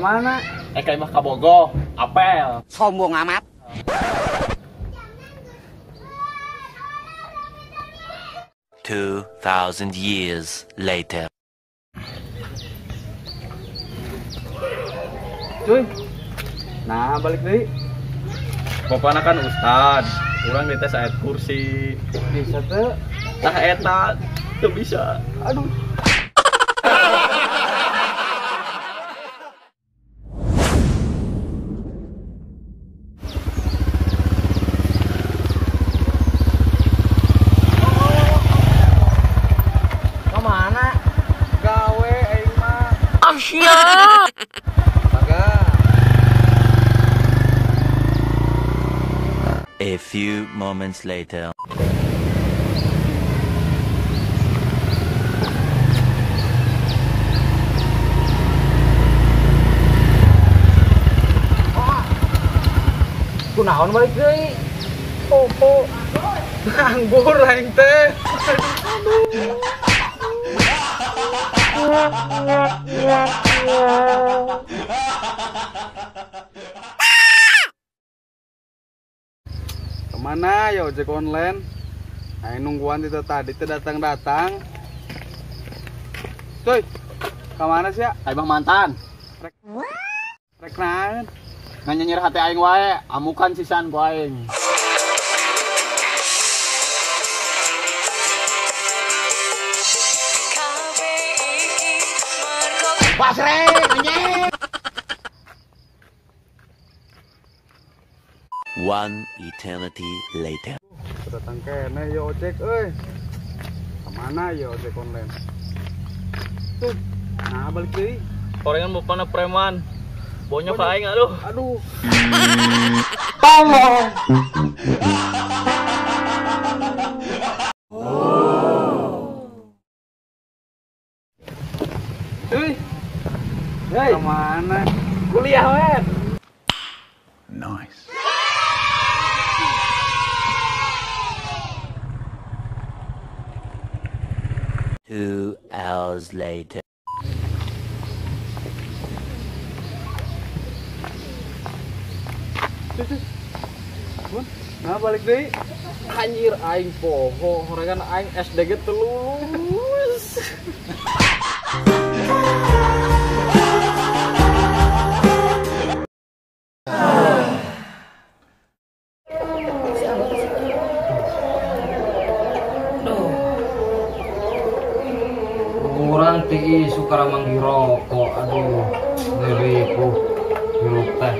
Kemana? Ka imah kabogoh, apel. Sombong amat. 2,000 years later. Cuy. Nah, balik deui. Bapana kan ustad, urang dites ayat kursi. Bisa teu? Tah eta teu bisa. Aduh. Kemana? Gawe aing mah. Asia. A few moments later. Kunaon balik deui? Popo. Nganggur aing teh. Aduh. Kemana ya ojek online? Aing nungguan itu tadi teh datang-datang. Cuy, kemana sih ya? Aing mantan. Rek naon? Nganyenyir hati aing wae, amukan sisan ku aing. Pasreng anjing. One eternity later. Datang kene ya ojek euy. Kemana ya ojek online? Tuh, nah balik deui. Orengan bapana preman. Bonyok ka aing aduh. Aduh. Tolong. Cuy. Hei, kemana? Kuliah, men. Nice. 2 hours later. Bun, nah balik deui. Anjir aing poho, horegan aing SDG teu lulus. Kurang ti suka manggi rokok, aduh ngeriku hirup teh.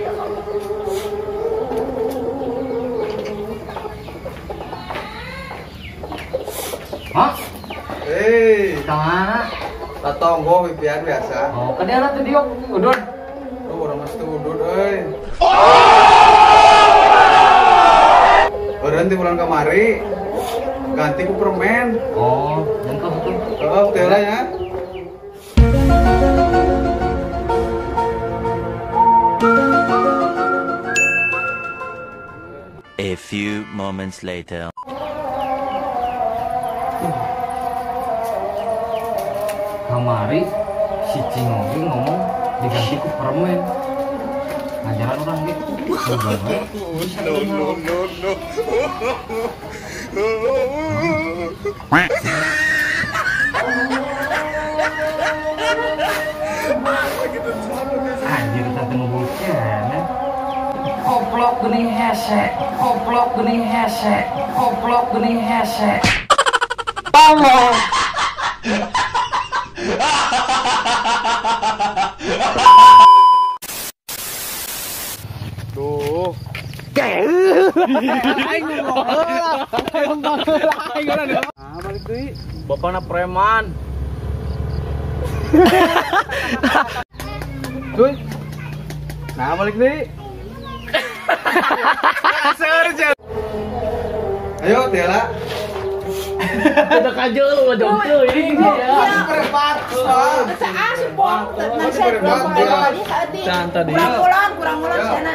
Hah? Hei, kemana? Tatonggo pipian biasa. Oh, kadiana teh diok udud. Oh, urang mah teu udud euy. Eureun ti bulan kamari ganti ku permen. Oh, jengkel betul. Oh, teh lah ya. A few moments later. Kamari si Cingogi ngomong diganti ku permen. Ngajaran orang gitu. No no no no. Anjir tante ngebul kene. Koplok geuning hese, koplok geuning hese, koplok geuning hese. Tolong. Duh. Aing ngomong heula. Aing heula. Ah, balik deui. Bapana preman. Cuy. Nah, balik deui. Ayo, Tiara. Ada kajul lu jongkeul ini. Kurang pulang sana.